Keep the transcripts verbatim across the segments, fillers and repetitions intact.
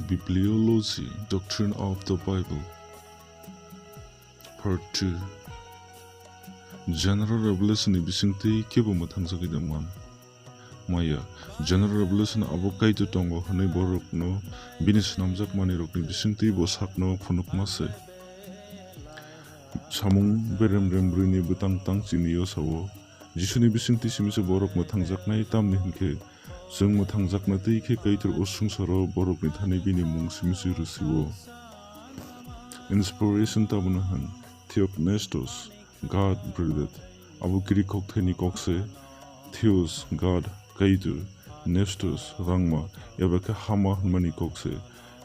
Bibliology, Doctrine of the Bible, Part two. General Revelation ni bisingtwi kebo mwthangjagwi tongman. Maya, General Revelation abo Kaitor tongo hwnwi borokno bini swnamjakmanirokni bisingtwi bo sakno phunukma se. Samung berem rem brwini bwtang tang chini yosao, Jisuni bisingtwi simi se borok mwthangjaknai, tamni hwn khe chwng mwthangjakna twi khe Kaitor o swngcharo borokni thani bini mung simi se rw-o. Inspiration tamno hwn, Theopneustos, God breathed. Abo Greek kokthaini kok se, Theos, God, Kaitor, Pneustos, rangma, eba khe hama hwnmani kok se.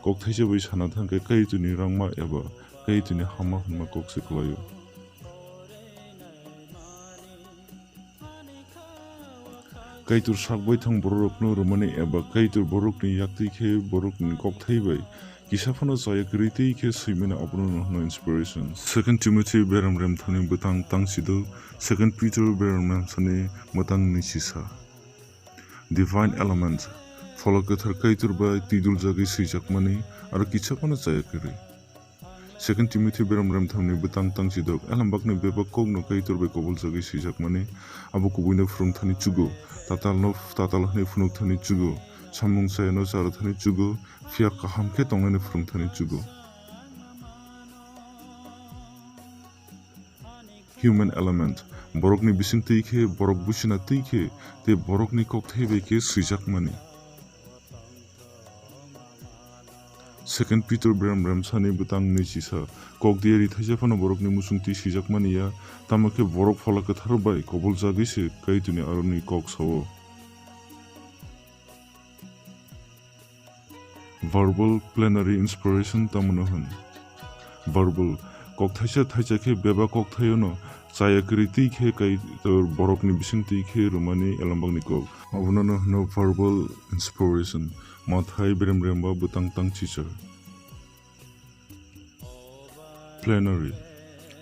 Kok thaisa bai sana thang khe Kaitorni rangma eba Kaitorni hama hwnma kok se kwlaio. Kaitor sak baithang bororokno rwmani eba Kaitor borokni yaktwi khe borokni kokthai bai kisa phano chaya kwrwi twi khe swimani abono hwno inspiration. Second Timothy berem rem thani bwtang tang sidok, Second Peter berem rem sani bwtang nisi sa. Divine elements, Phola Kwthar Kaitor bai twiduljagwi swijakmani aro kisa phano chaya kwrwi. Second Timothy berem rem thamni bwtang tang sidok, elembakni bebak kokno Kaitor bai koboljagwi swijakmani, abo kubuino phwrwngthani chugo, tatalno tatal hwnwi phunukthani chugo, samung chayano charathani chugo, phiya kaham khe tongnani phwrwngthani chugo. Human element, borokni bising twi khe, borok busina twi khe, tei borokni kokthai bai khe swijakmani. Second Peter berem rem sani bwtang nui chisa, kok diari thaisa phano borokni musung twi swijakmani ya, tamo khe borok Phola Kwthar bai koboljagwi se Kaitorni aroni kok sao. Verbal plenary inspiration tamno hwn. Verbal, kok thaisa thaisa khe bebak kokthaiono chaya kwrwi twi khe Kaitor borokni bising twi khe rwmani elembakni kok. Abono hwno verbal inspiration. Mathai berem remba bwtang tang chichar. Plenary.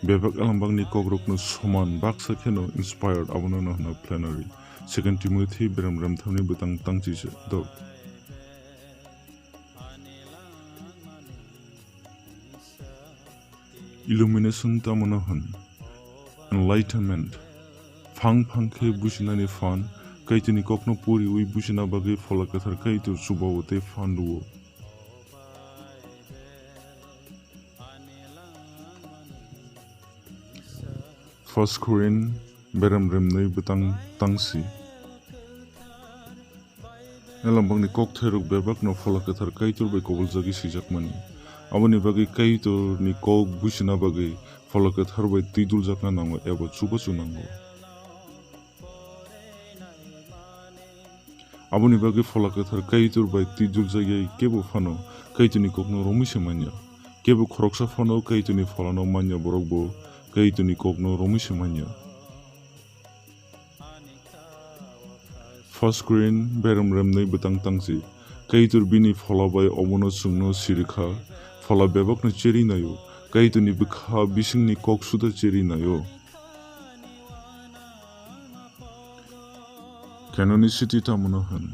Bebak elembakni kokrokno soman baksa kheno inspired, abono no hwno plenary. Second Timothy berem remthamni bwtang tangchi se dok. Illumination tamono hwn? Enlightenment. Phang phang khe businani phan, Kaitorni kokno poriwi busina bagwi Phola Kwthar Kaitor chubao tei phan rwo. First Corinth berem remnwi bwtang tangsi. Elembakni kokthairok bebakno Phola Kwthar Kaitor bai koboljagwi swijakmani. Aboni bagwi Kaitorni kok busina bagwi Phola Kwthar bai twi duljakna nango eba chubachu nango. Aboni bagwi Phola Kwthar Kaitor bai twi duljakya kebo phano Kaitorni kokno romwi se manya. Kebo khoroksa phano Kaitorni pholano manya, borok bo Kaitorni kokno romwi se manya. First Corinth berem remnwi bwtang tangsi. Kaitor bini phola bai omono chwngno sirikha, phola bebakno cheri naio, Kaitorni bwkha bisingni kok suda cheri naio. Canonicity tamono hwn?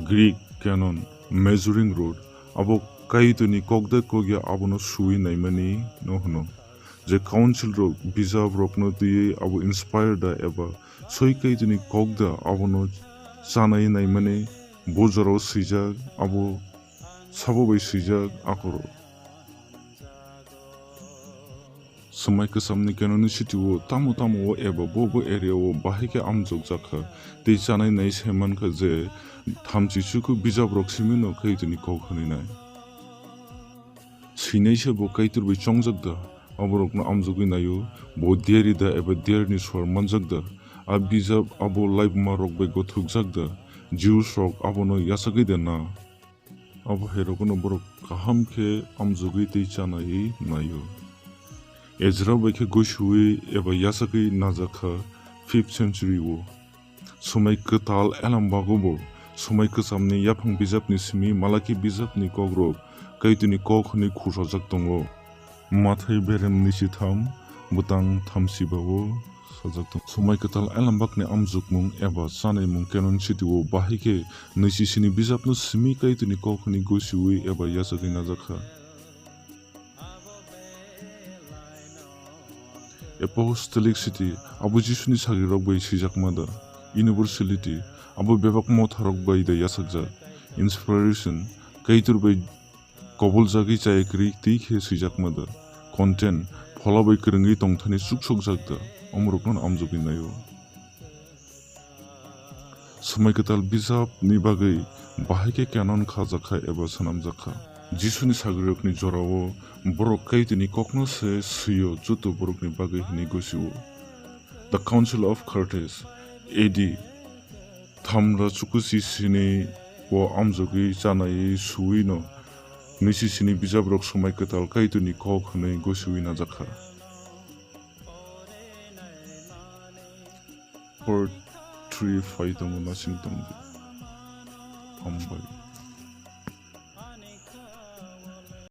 Greek canon, measuring rod, abo Kaitorni kokda kokya abono suwi naimani no hwno. Je council rok bijap rokno twiwi abo inspire da eba soi Kaitorni kokda abono chanai naimani, bo jorao swijak, abo sabo bai swijak akorok. Swmai kwchamni canonicity o tamo tamo o eba bo bo area o bahai khe amjokjak kha tei chanai nai sai mankha je thamchi chuku bijap rok simi no Kaitorni kok hwnwi nai. Swinai se bo Kaitor bai chongjak da, aborokno amjogwi naio, bo diari da eba diarini sor manjak da, a bijap abo laibuma rok bai gothokjak da, Jews rok abono yachagwi da na? Abo hai rokno borok kaham khe amjogwi tei chanaiwi naio. Ezra bai khe goisuwi eba yachagwi najak kha fifth century o. Swmai kwtal elam bago bo, swmai kwchamni yaphang bijapni simi Malaki bijapni kokrok Kaitorni kok hwnwi khurchajak tongo. Mathai berem nwichitham, bwtang thamsi bao Sajak tong. Somai kwtal Elambakni amjokmung eba chanaimung Canon City o bahai khe nwichi sini bijapno simi Kaitorni kok hwnwi gosiwi eba yachagwi najakha. Apostolic City, abo Jisuni sagrirok bai swijakma da? Universality, abo bebak motharok bai da yachakjak? Inspiration, Kaitor bai koboljagwi chaya kwrwi twi khe swijakma da? Content, phola bai kwrwngwi tongthani chuksokjak da? Omorokno amjogwi naio. Somai kwtal bijapni bagwi bahai khe canon khajakha eba swnamjakha. Jisuni sagrirokni jorao borok Kaitorni kokno se swio joto borokni bagwi hwnwi gosio. The Council of Carthage, A D thamra chukuchi sini o amjogwi chanaiwi suwino nwichi sini bijaprok Somai Kwtal Kaitorni kok hwnwi gosiwi najakha. Part three phai tongo, nasing tongdi. Hambai.